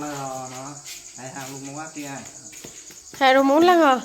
ລະເນາະ ໃຫ້ທາງລຸງມາວ່າຕິອ້າຍ ໃຫ້ລຸງມຸນລະເນາະ.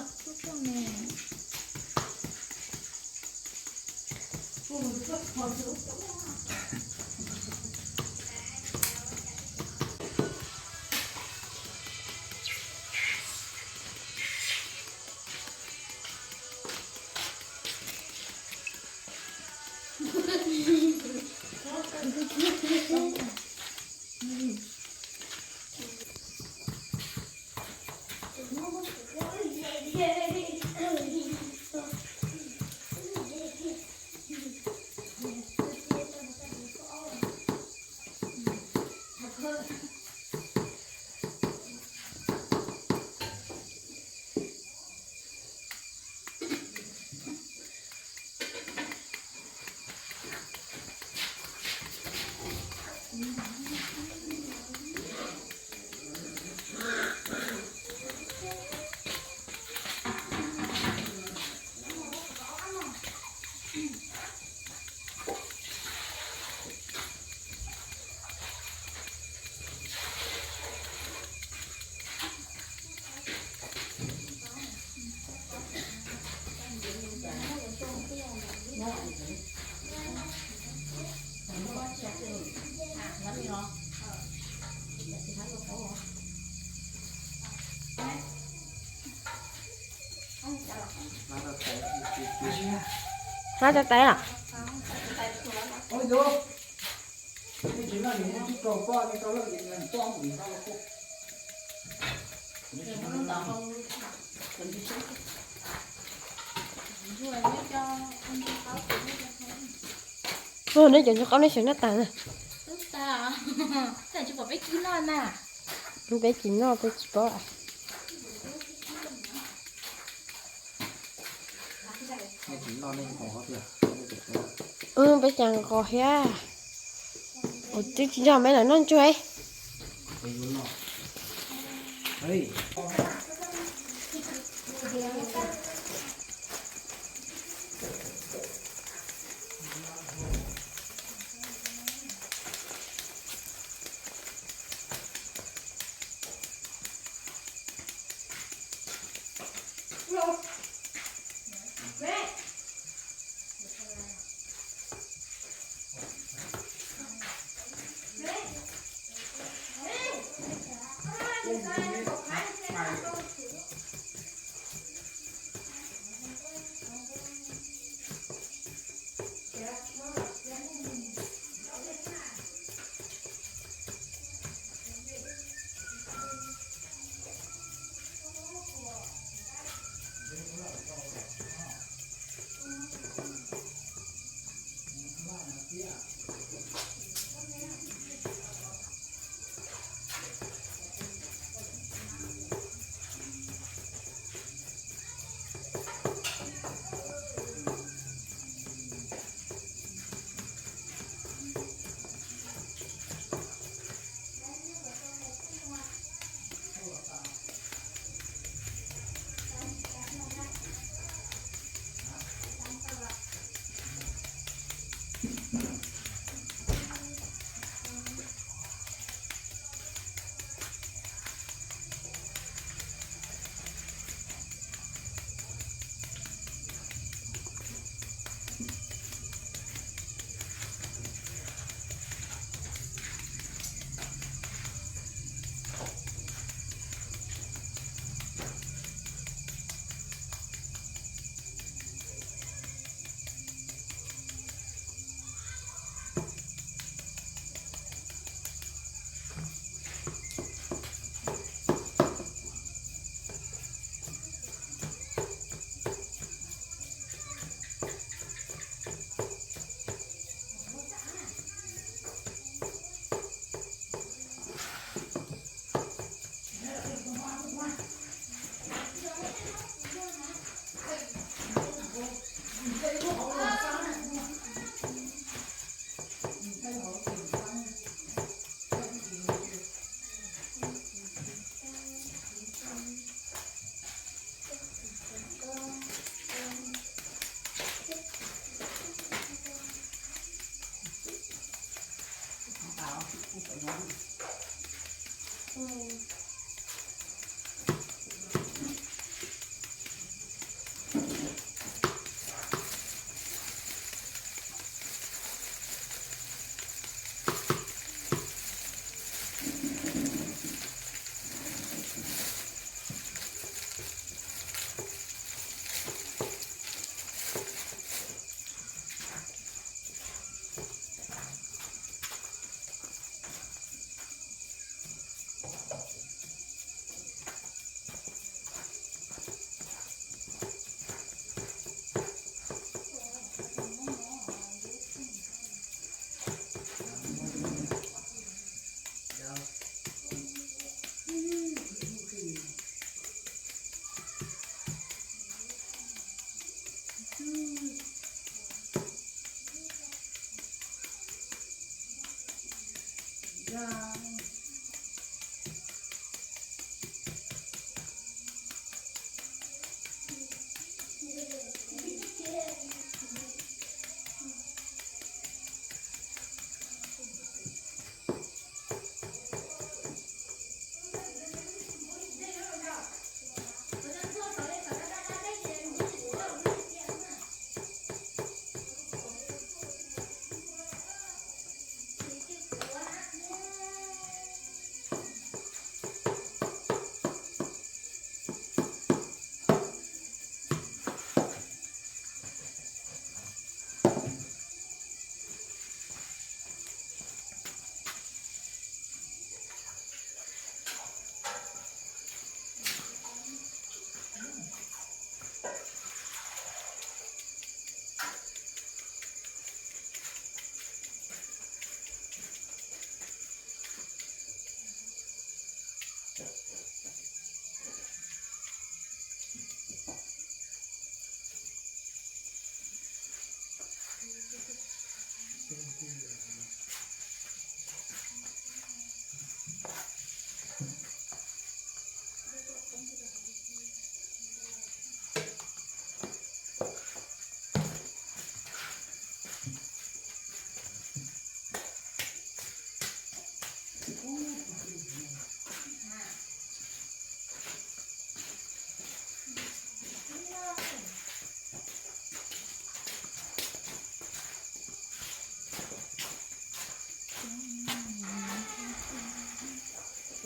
ມາແຕ່ໃສລະ? ໂອ້ ໃນຈົນເຂົ້າໃນເຊີງໜ້າຕ່າງນະ. ຕາ ແຕ່ຈະບໍ່ໄປກິນນອນນະ. ມັນໄປກິນນອນ ໄປກິນບໍ່? ເອີ ໄປຈັ່ງກໍເຮຍ. ໂອ້ ຈິກຈອກແມ່ນນອນຈ້ວຍ.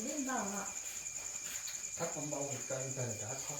เล่นเบาอ่ะ ถ้าผมเบาผมใจมันจะดับครับ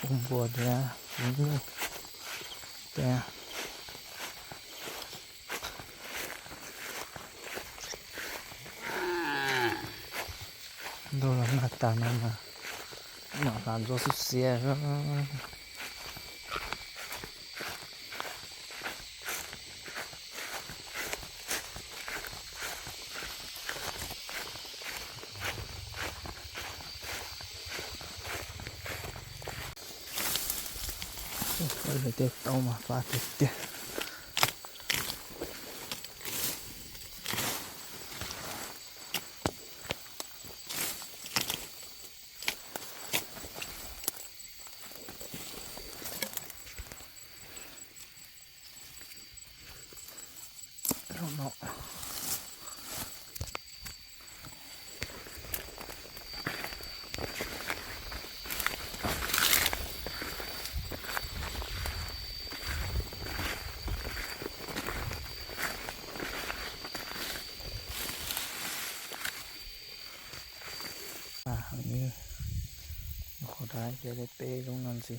ອຸ້ມບົວເດ ອຸ້ມແຕ່ ໂດລະໜ້າຕານັ້ນນະ ໜ້າຕາໂຊເຊຍ. ໂອ້ຍ ເຕັກເຕົາມາຟາດເຕັກເຕັກ. ເນາະ ອ່າ ອັນນີ້ ຂໍໄດ້ ຈະໄດ້ເປ້ລົງນັ້ນຊິ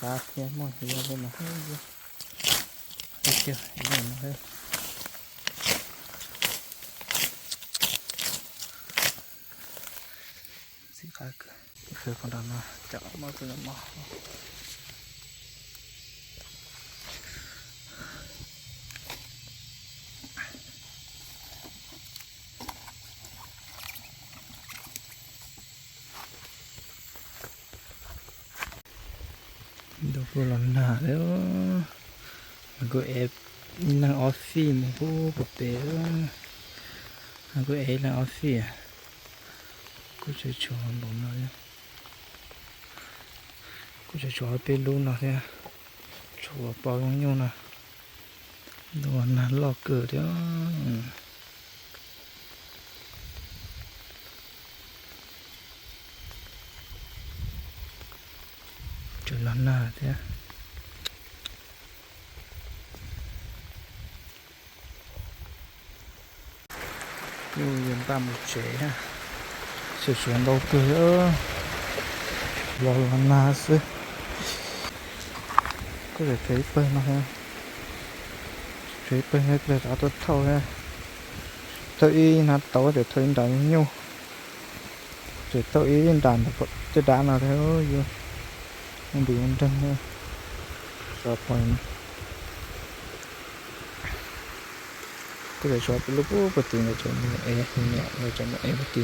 ປາກແຍກໝົດ ເຮືອເພິ່ນນະ ເຮີ້ຍ ເຮັດເຈົ້າ ເອີ ເຮີ້ຍ ຊິຄັກ ຄືຄົນດຳນະ ຈະເອົາມາຄືນຳໝໍ. ດອກໂລລານາເດີ ມັນກໍແອບນັ່ງອອຟຟິ ໂອ້ໂຫ ປະເປ ມັນກໍແອບນັ່ງອອຟຟິ ກູຈະຊອນບໍ່ມາເດີ ກູຈະຊອນເປັນລູກນະເດີ ຊອນປອນລົງຢູ່ນະ ໂດນນະ ຫຼອກເກີດເດີ. ຈົນລະໜ້າແທ້ ຢູ່ເຢັນຕາມເຈ ສວນດອກເກີ ລະລະໜ້າຊື່ ກໍຈະເທເປີເນາະ ເທເປີໃຫ້ເກີດເອົາຕົວເທົ່າ ເທົ່າອີນາໂຕ ຈະເທົ່າອີນດານຢູ່ ຈະເທົ່າອີນດານ ຈະດານເອົາແທ້ ໂອ້ຍ ມັນດີມັນດັງເນາະ ຊອບພອຍ ກໍຈະຊອບເປັນລູກ ໂອ້ ປະຕິງ ກໍຈະມີແອ ເນຍ ກໍຈະມີແອປະຕິ